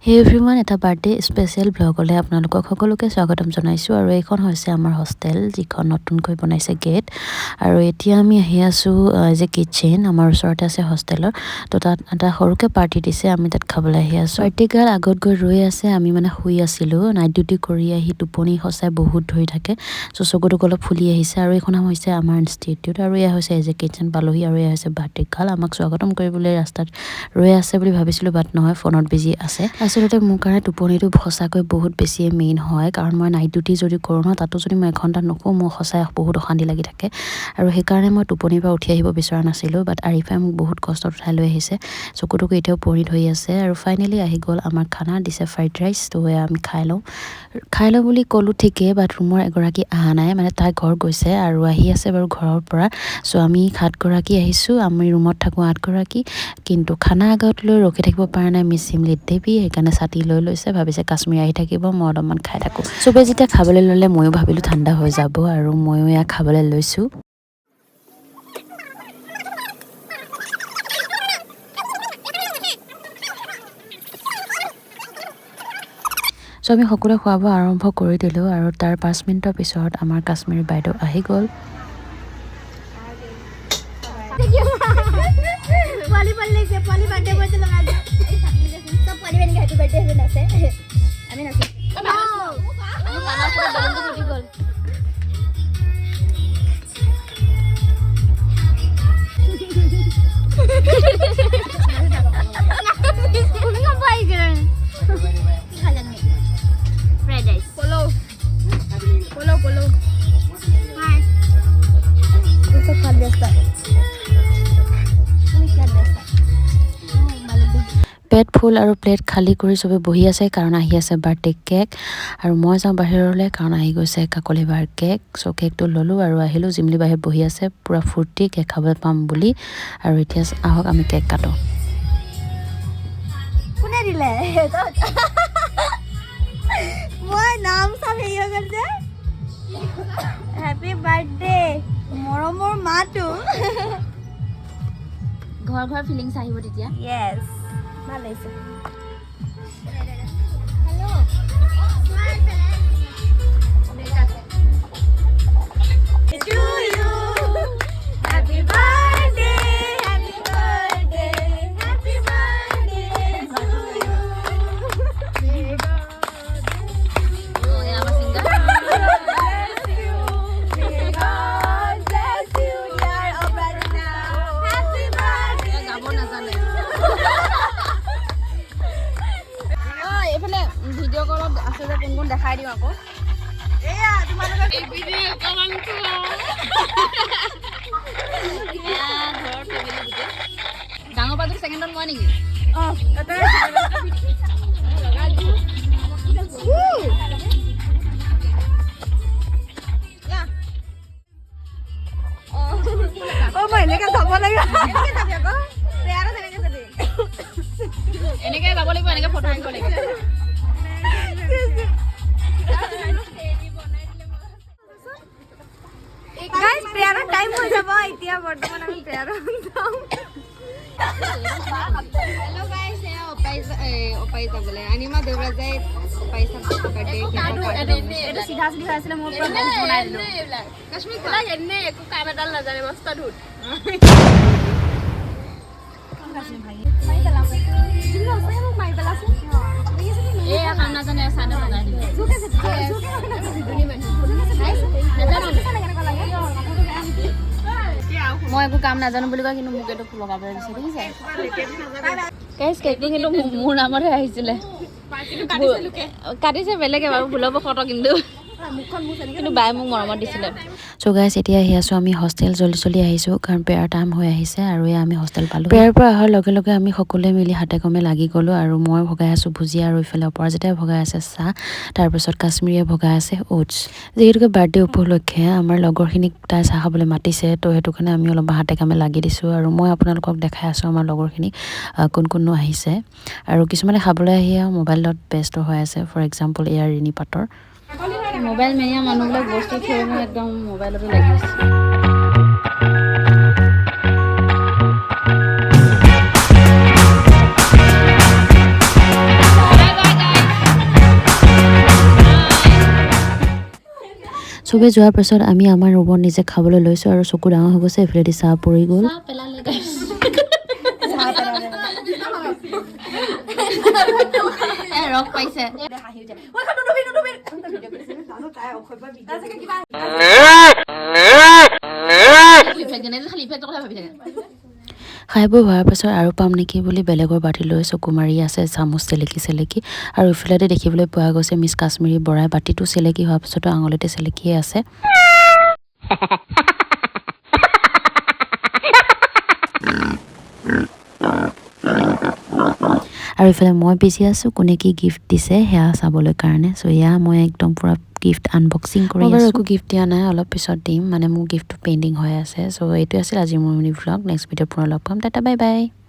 হে এভৰিৱান, এটা birthday special ভ্লগলৈ আপোনালোকক সকলোকে স্বাগতম জনাইছোঁ। আৰু এইখন হৈছে আমাৰ হোষ্টেল, যিখন নতুনকৈ বনাইছে গেট। আৰু এতিয়া আমি আহি আছোঁ যে কিটচেন আমাৰ ওচৰতে আছে হোষ্টেলৰ। তো তাত এটা সৰুকৈ পাৰ্টি দিছে, আমি তাত খাবলৈ আহি আছোঁ। পাৰ্টি গাৰ্ল আগত গৈ ৰৈ আছে, আমি মানে শুই আছিলোঁ। নাইট ডিউটি কৰি আহি টোপনি সঁচাই বহুত ধৰি থাকে, চ' চকুটোক অলপ ফুলি আহিছে। আৰু এইখন হৈছে আমাৰ ইনষ্টিটিউট আৰু এয়া হৈছে এজ এ কিটচেন পালোহি। আৰু এয়া হৈছে বাৰ্থডে গাৰ্ল, আমাক স্বাগতম কৰিবলৈ ৰাস্তাত ৰৈ আছে বুলি ভাবিছিলোঁ, বাট নহয়, ফোনত বিজি আছে। আচলতে মোৰ কাৰণে টোপনিটো সঁচাকৈ বহুত বেছিয়ে মেইন হয়, কাৰণ মই নাইট ডিউটি যদি কৰোঁ ন, তাতো যদি মই এঘণ্টা নুশোঁ, মোৰ সঁচাই বহুত অশান্তি লাগি থাকে। আৰু সেইকাৰণে মই টোপনিৰ পৰা উঠি আহিব বিচৰা নাছিলোঁ, বাট আৰিফাই মোক বহুত কষ্টত উঠাই লৈ আহিছে। চকুটোকো এতিয়াও পৰি ধৰি আছে। আৰু ফাইনেলি আহি গ'ল আমাৰ খানা, দিছে ফ্ৰাইড ৰাইচ। তো এয়া আমি খাই লওঁ। খাই লওঁ বুলি ক'লোঁ ঠিকেই, বাট ৰুমৰ এগৰাকী অহা নাই, মানে তাই ঘৰ গৈছে আৰু আহি আছে বাৰু ঘৰৰ পৰা। চ' আমি 7 গৰাকী আহিছোঁ, আমি ৰুমত থাকোঁ 8 গৰাকী। কিন্তু খানা আগত লৈ ৰখি থাকিব পৰা নাই মিছ চিমলি দেৱী, সেইকাৰণে ছাতি লৈ লৈছে। ভাবিছে কাশ্মীৰ আহি থাকিব, মই অলপমান খাই থাকোঁ। চবে যেতিয়া খাবলৈ ল'লে, ময়ো ভাবিলোঁ ঠাণ্ডা হৈ যাব আৰু ময়ো এয়া খাবলৈ লৈছোঁ। চ' আমি সকলোৱে খোৱা বোৱা আৰম্ভ কৰি দিলোঁ আৰু তাৰ 5 মিনিটৰ পিছত আমাৰ কাশ্মীৰী বাইদেউ আহি গ'ল। পোৱালি পোৱালি লাগিছে, পোৱালি বাৰ্থডে বয়টো লগাই দিওঁ। চব পোৱালি এনেকৈ হেপী বাৰ্থডে হৈ নাচে, আমি নাচো। ফুটি গ'ল। ভূমিকম্প আহিছে। কি খালা তুমি? Fried rice, পলৌ পলৌ পলৌ। হাই, চব খোৱাত ব্যস্ত। তুমি খোৱাত ব্যস্ত। পেট ফুল আৰু প্লেট খালী কৰি চবে বহি আছে, কাৰণ আহি আছে বাৰ্থডে কেক। আৰু মই যাওঁ বাহিৰলৈ, কাৰণ আহি গৈছে কাকলি বাৰ কেক। চ' কেকটো ল'লোঁ আৰু আহিলোঁ। জিমলি বাহিৰত বহি আছে, পূৰা ফূৰ্তি কেক খাবলৈ পাম বুলি। আৰু এতিয়া আহক, আমি কেক কাটোঁ। কোনে দিলে? মই নাম চাম হেৰি হৈ গ'ল যে। হেপী বাৰ্থডে মৰমৰ মাটো। ঘৰ ঘৰ ফিলিংছ আহিব তেতিয়া। য়েছ, ভাল লাগিছে। To you. Happy birthday, happy birthday, happy birthday to you. আমাৰ singer. May God bless you, dear Aparajita. Happy birthday. গাব নাজানে। অ, এইফালে ভিডিঅ' কলত আছে যে, কোন কোন দেখাই দিওঁ আকৌ। এয়া তোমালোকৰ ঘৰৰ ফেমিলি গোটেই। ডাঙৰ পাজৰ ছেকেণ্ডত মই নেকি? অ, তই। Woo! অ, মই এনেকে যাব লাগিব। এনেকে যাবি আকৌ প্ৰেয়াৰত, এনেকে যাবি। এনেকে যাব লাগিব, এনেকে ফটো উঠিব লাগিব। গাইজ, প্ৰেয়াৰৰ টাইম হৈ যাব। এতিয়া বৰ্তমান আমি প্ৰেয়াৰত যাম। হেল্ল' গাইস, এয়া অপাই যাবলৈ আনিমা দেৱৰাজাই অপাইছা বাৰ্থডে। এইটো চিধা চিধি হৈ আছিলে, মই পুৰা বক্স বনাই দিলোঁ। কাশ্মীৰ এনে একো কাম এডাল নাজানে, মস্ত ধুত। মাৰি পেলাম, মাৰি পেলাচোন। এয়া কাম নাজানে, চাদৰ লগাই দিলোঁ। কেনেকুৱা লাগে? মই একো কাম নাজানো বুলি কয়, কিন্তু মোক এইটো লগাবলৈ দিছে, দেখিছে গাইছ? কেকটো কিন্তু মোৰ নামতহে আহিছিলে, কাটিছে বেলেগে বাৰু ভুলবশতঃ, কিন্তু বাই মোক মৰমত দিছিলে। চ' গাইজ, এতিয়া আহি আছোঁ আমি হোষ্টেল। জল্দি জল্দি আহিছোঁ, কাৰণ প্ৰেয়াৰ টাইম হৈ আহিছে। আৰু এয়া আমি হোষ্টেল পালোঁ। প্ৰেয়াৰৰ পৰা অহাৰ লগে লগে আমি সকলোৱে মিলি হাতে কমে লাগি গ'লোঁ। আৰু মই ভগাই আছোঁ ভুজিয়া আৰু ইফালে অপৰাজিতাই ভগাই আছে চাহ, তাৰপিছত কাশ্মীৰীয়ে ভগাই আছে অ'টছ। যিহেতুকে বাৰ্থডে উপলক্ষে আমাৰ লগৰখিনিক তাই চাহ খাবলৈ মাতিছে, তো সেইটো কাৰণে আমি অলপ হাতে কামে লাগি দিছোঁ। আৰু মই আপোনালোকক দেখাই আছোঁ আমাৰ লগৰখিনিক, কোন কোননো আহিছে। আৰু কিছুমানে খাবলৈ আহি আৰু মোবাইলত ব্যস্ত হৈ আছে, ফৰ এক্সাম্পল এয়া ৰিণী পাটৰ। মোবাইল মেনিয়া মানুহবিলাক বস্তু থৈ মই একদম মোবাইলতে লাগি আছে। চবেই যোৱাৰ পাছত আমি আমাৰ ৰুমত নিজে খাবলৈ লৈছোঁ আৰু চকু ডাঙৰ হৈ গৈছে, এইফালেদি চাহ পৰি গ'ল। পেলালে গাইছ। ৰস পাইছে। হাঁহি উঠে। ঐ, নুধুবি, নুধুবি। তাৰপিছত কিবা ইফেক্ট যেনে খালি ইফেক্টৰ কথা ভাবি থাকে। খাই বৈ হোৱাৰ পাছত আৰু পাম নেকি বুলি বেলেগৰ বাতিলৈ চকু মাৰি আছে, চামুচ চেলেকি চেলেকি। আৰু ইফালেদি দেখিবলৈ পোৱা গৈছে মিছ কাশ্মীৰী বৰাই বাতিটো চেলেকি হোৱাৰ পাছতো আঙুলিতে চেলেকিয়ে আছে। আৰু ইফালে মই বিজি আছোঁ কোনে কি গিফ্ট দিছে সেয়া চাবলৈ কাৰণে। চ' এয়া মই একদম পূৰা গিফ্ট আনবক্সিং কৰি আছোঁ। একো গিফ্ট দিয়া নাই, অলপ পিছত দিম, মানে মোৰ গিফ্টটো পেণ্ডিং হৈ আছে। চ' এইটোৱে আছিল আজিৰ মোৰ মিনি ভ্লগ। নেক্সট ভিডিঅ'ত পুনৰ লগ পাম। Tata, bye bye.